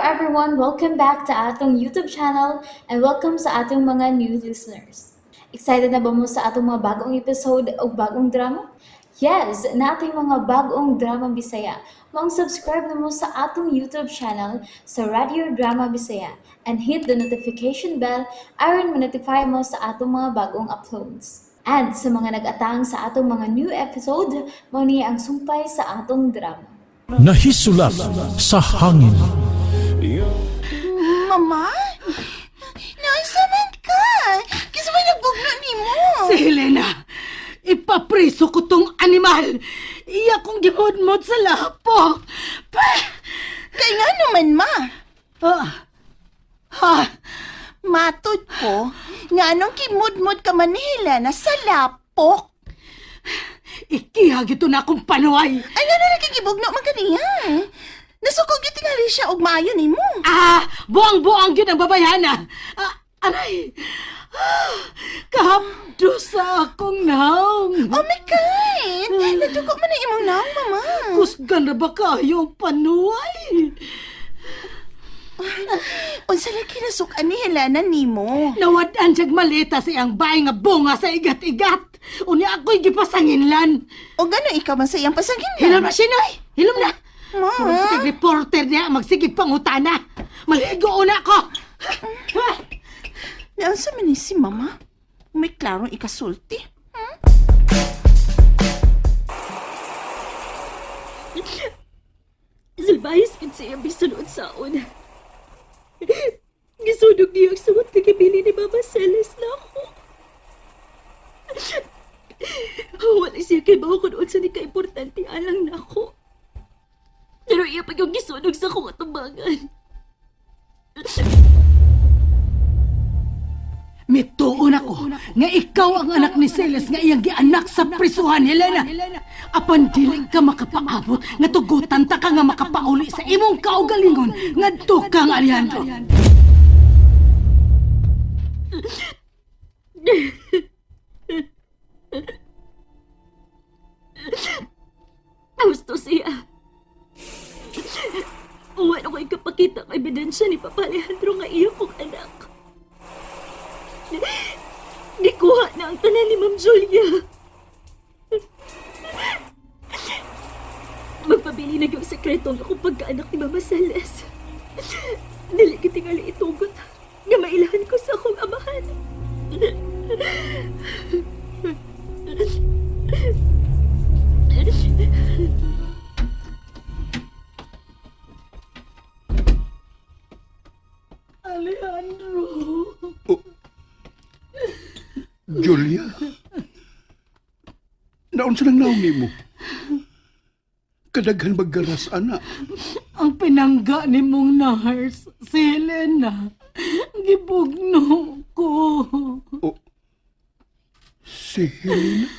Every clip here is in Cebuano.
everyone! Welcome back to atong YouTube channel and welcome sa atong mga new listeners. Excited na ba mo sa atong mga bagong episode o bagong drama? Yes, nating mga bagong drama Bisaya. Maong subscribe na mo sa atong YouTube channel sa Radio Drama Bisaya and hit the notification bell aron ma-notify mo sa atong mga bagong uploads. And sa mga nag-atang sa atong mga new episode, mao ni ang sumpay sa atong drama. Nahisulat sa hangin. Mama? Naisa man ka? Kasi may nagbugno nimo. Si Helena, ipapriso ko tong animal. Iya kong gimudmod sa lapok. Pa! Kay nga naman, ma. Ah, ha, Matod ko, nga anong kimudmod ka man ni Helena sa lapok. Ikihag ito na akong panuay. Ay, nga na nakikibugno man kaniya. Nasukog yung tingali siya og maayo nimo. Ah, buang-buang yun ang babayhana. Ah, aray, ah, kahamdo sa akong naong. Oh my God! Nadugo man na imong naong, mama. Kusgan na ba kayo ang panuay? Unsa lagi nasukan ni Helena nimo? Nawad-an siyag maleta sa iyang bahay nga bunga sa igat-igat. Unya ako'y gipasanginlan. O gano ikaw man sa iyang pasangin? Hilom na sinoy! Hilom na! Ma? Murag reporter niya, magsigig pangutana. Maligo una ko! Naunsa man ni si mama? May klarong ikasulti. Salbayas gid siya bisan unsaon. Gisunog niya ang suwat nga gibili ni Mama Celes na ako. Wala siya kay bawo kung unsa ni kaimportante alang nako. Pero iya pa yung gisunog sa akong atubangan. Mituon ako nga ikaw ang anak ni Celes nga iyang gianak sa prisuhan, Helena. Apan dili ka makapaabot nga tugutan ta ka nga makapauli sa imong kaugalingon ngadto kang Alejandro. Gusto siya. Wala ko ikapakita ang ebidensya ni Papa Alejandro nga iya kong anak. Gikuha na ang tanan ni Ma'am Julia. Magpabili na yung sekreto ang akong pagkaanak ni Mama Celeste. Dili kitingali itugot nga mailahan ko sa akong amahan. Alejandro. Julia? Naunsa nang naong nimo? Kadaghan maggaras, ana. Ang pinangga ni mong nurse, si Helena, gibugno ko. O, si Helena?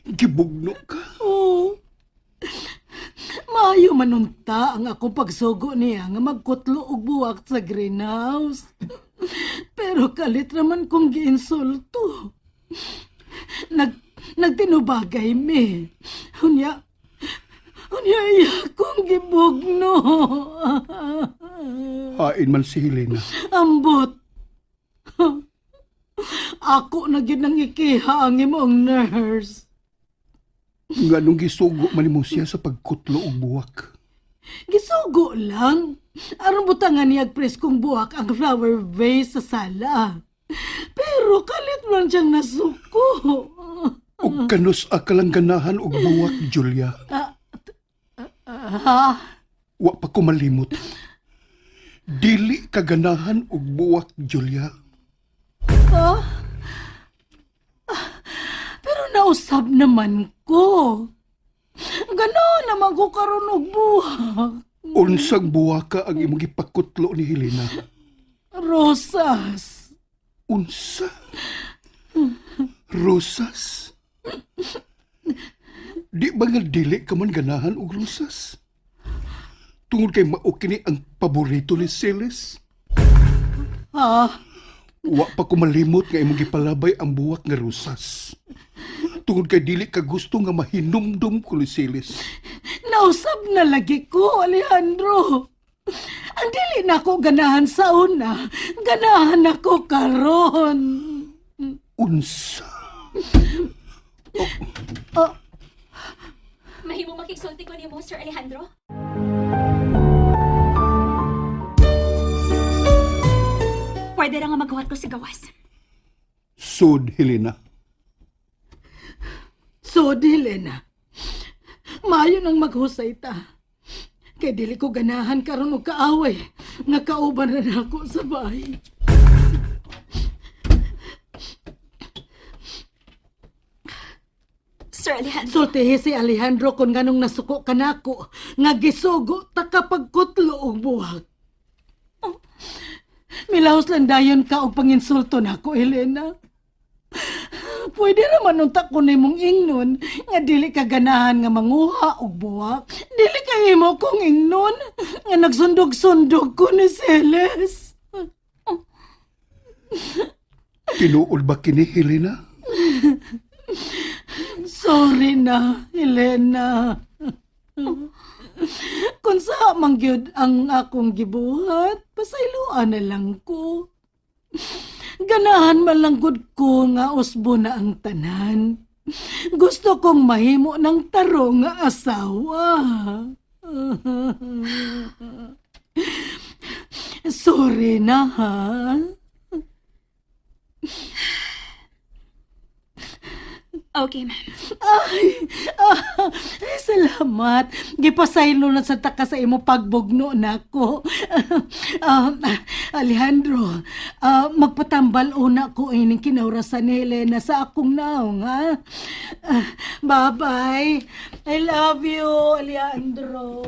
Gibugno ka? Oo. Maayo manunta ang akong pagsugo niya nga magkutlo og buwak sa greenhouse. Pero kalit naman kong giinsulto. Nagtinubagay mi. Unya, unya iya kong gibugno. Hain man si Helena. Ambot. Ako na gyud nang ikiha ang imong nurse. Nga nung gisugo man nimo siya sa pagkutlo og buwak. Gisugo lang. Aron butangan niya preskong buwak ang flower vase sa sala. Pero kalit man siyang nasuko. Og kanus akalang ganahan og buwak, Julia. Ha? Wa pa ko malimot. Dili ka ganahan og buwak, Julia. Ha? Pero nausab naman ko. Ganon naman ko karon og buwak. Unsang buwaka ang imong gipakutlo ni Helena? Rosas. Unsa? Rosas? Di ba nga dili ka man ganahan og rosas? Tungod kay mao kini ang paborito ni Celes. Ha? Wa pa ko malimot nga imong gipalabay ang buwak nga rosas. Tungod kay dili ka gusto nga mahinumdum ko ni Celes. Nausab na lagi ko, Alejandro. Ang dili na ako ganahan sa una, ganahan ako karon. Unsa? Mahimo makigsulti ko nimo, Sir Alejandro? Pwede ra nga maghuwat ko sa gawas. Sud, Helena. So, dili na. Maayo nang maghusay ta. Kay dili ko ganahan karon og kaaway nga kauban na nako sa bahay. Sir Alejandro, Sultihi si Alejandro kung nganong nasuko ka nako nga gisugo ta kapagkutlo og buhak. Milahos lang dayon ka og panginsulto nako, Elena. Pwede raman unta ko nimong ingnon nga dili ka ganahan nga manguha og buwak. Dili ka imo kong ingnon nga nagsundog-sundog ko ni Celes. Tinuod ba kini, Helena? Sorry na, Elena. Kung sa man gyud ang akong gibuhat, pasayloan na lang ko. Ganahan man lang gud ko nga usbo na ang tanan. Gusto kong mahimo ng taro nga asawa. Sorry na ha. Okay, ma'am. Ay, ah, ay, salamat. Gipasaylo na sa taka sa imo pagbugno nako. Ah, Alejandro, magpatambal una ko ining kinaurasan ni Helena sa akong naong, ha? Ah, bye-bye. I love you, Alejandro.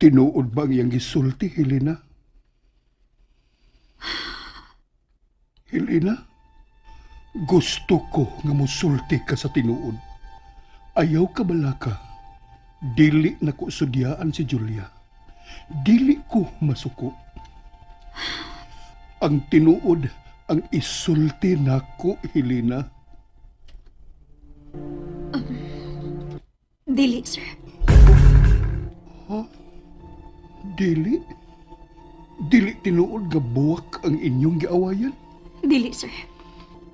Tinuod ba ang iyang gisulti, Helena? Helena, gusto ko nga musulti ka sa tinuod. Ayaw ka balaka. Dili na ko sudyaan si Julia. Dili ko masuko. Ang tinuod ang isulti nako, Helena. Dili, sir. Dili? Dili tinuod nga buwak ang inyong giawayan? Dili, sir.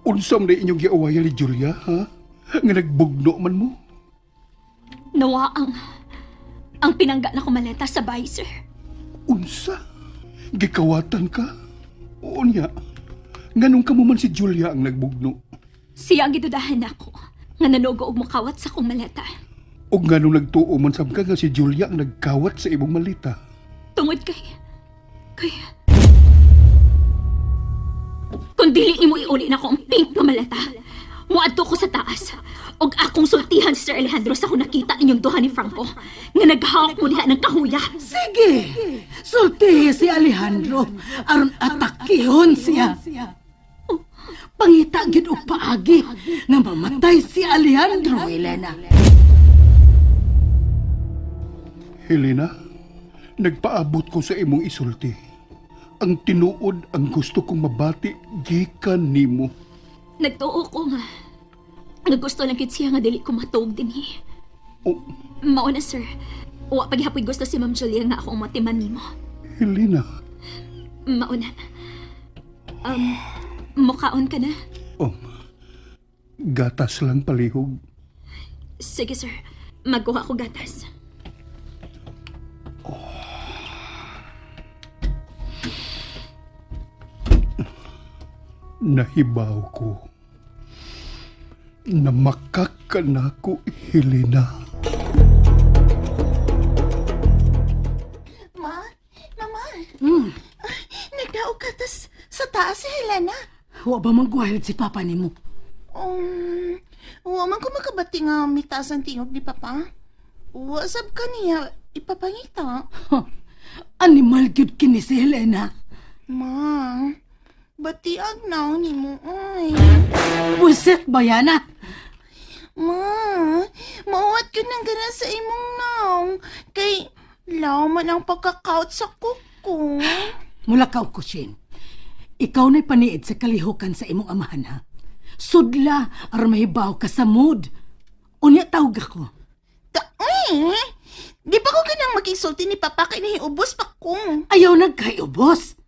Unsa man na inyong giawayan ni Julia, ha? Nga nagbugno man mo? Nawa ang pinangga na kumaleta sa bahay, sir. Unsa? Gikawatan ka? Oo niya. Nganong kamo man si Julia ang nagbugno? Siya ang gidudahan nako nga nanugo og mukawat sa akong maleta. O nganong nagtuo man sab ka nga si Julia ang nagkawat sa imong malita? Tungod kay kung dili nimo iuli nako ang pink nga maleta, muadto ko sa taas og akong sultihan si Sir Alejandro sa kung nakita ninyong duha ni Franco nga naghawak mo diha ng kahuya. Sige, sultihi si Alejandro aron atakihon siya. Pangita gid og paagi nga mamatay si Alejandro, Elena. Helena, nagpaabot ko sa imong isulti. Ang tinuod ang gusto kong mabati gikan nimo. Nagtuo ko nga nga gusto lang gid siya nga dili ko matuog dinhi. O, Mao na sir. Wa paghapoy gusto si Ma'am Julia nga ako ang matiman nimo. Helena, Mao na. Mukaon ka na. oh, gatas lang palihog. Sige sir, magkuha ko gatas. Nahibaw ko. Namakak ka na ko, Helena. Ma, mama. Ay, nagdaog ka tas sa taas si Helena. Wa ba magwild si papa nimo? Wa man ko makabati nga mitaas ang tingog ni Papa. Wa sab ka niya ipapangita. Huh. Animal gyud kini si Helena. Ma, batiag na ni mo ay. Buset ba yan ah? Ma, mawat ko ng gana sa imong naong. Kay, law man ang pagkakaut sa kuko. Mula ka og kusyin. Ikaw na'y paniid sa kalihukan sa imong amahan ha. Sudla aron mahibaw ka sa mood. Unya tawag ako. Ta eh, di pa ko ganang makisulti ni Papa kay nahiubos pa ko. Ayaw nagkaiubos.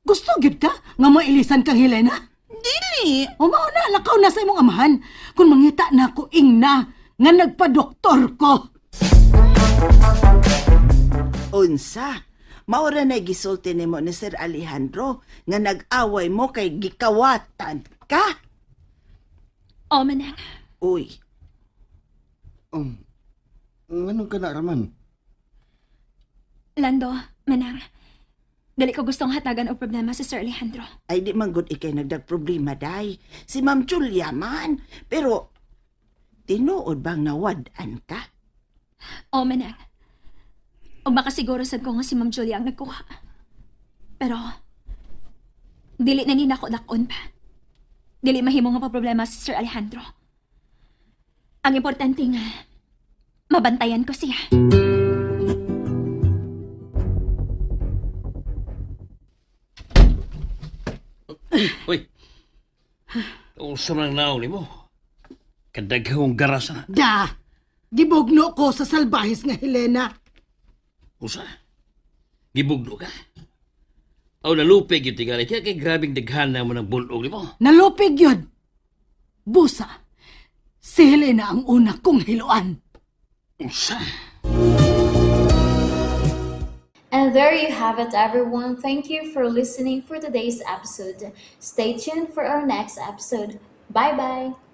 Gusto gyud ka nga mailisan kang Helena? Dili. O mao na, lakaw na sa imong amahan. Kung mangita na ko ingna nga nagpa-doktor ko. Unsa? Maura na gisulti nimo ni Sir Alejandro nga nag-away mo kay gikawatan ka. O, Manang. Uy, Nganong ka na raman? Lando, Manang. Dili ko gustong hatagan og problema si Sir Alejandro. Ay di man gud ikay nagdag problema day. Si Ma'am Julia man. Pero tinuod bang nawad-an ka? O, Manang. Og makasiguro sad ko nga si Ma'am Julia ang nagkuha. Pero, dili na ni nako dakon pa. Dili mahimo nga problema si Sir Alejandro. Ang importante nga, mabantayan ko siya. Uy. Unsa man ang naong nimo? Kadaghang garas na. Da, gibugno ko sa salbahis nga Helena. Usa. Gibugno ka. Aw nalupig gyud tingali kaya kay grabing daghan na mo ng bunog nimo. Nalupig yun. Busa, si Helena ang una kong hiluan. Usa. And there you have it, everyone. Thank you for listening for today's episode. Stay tuned for our next episode. Bye bye.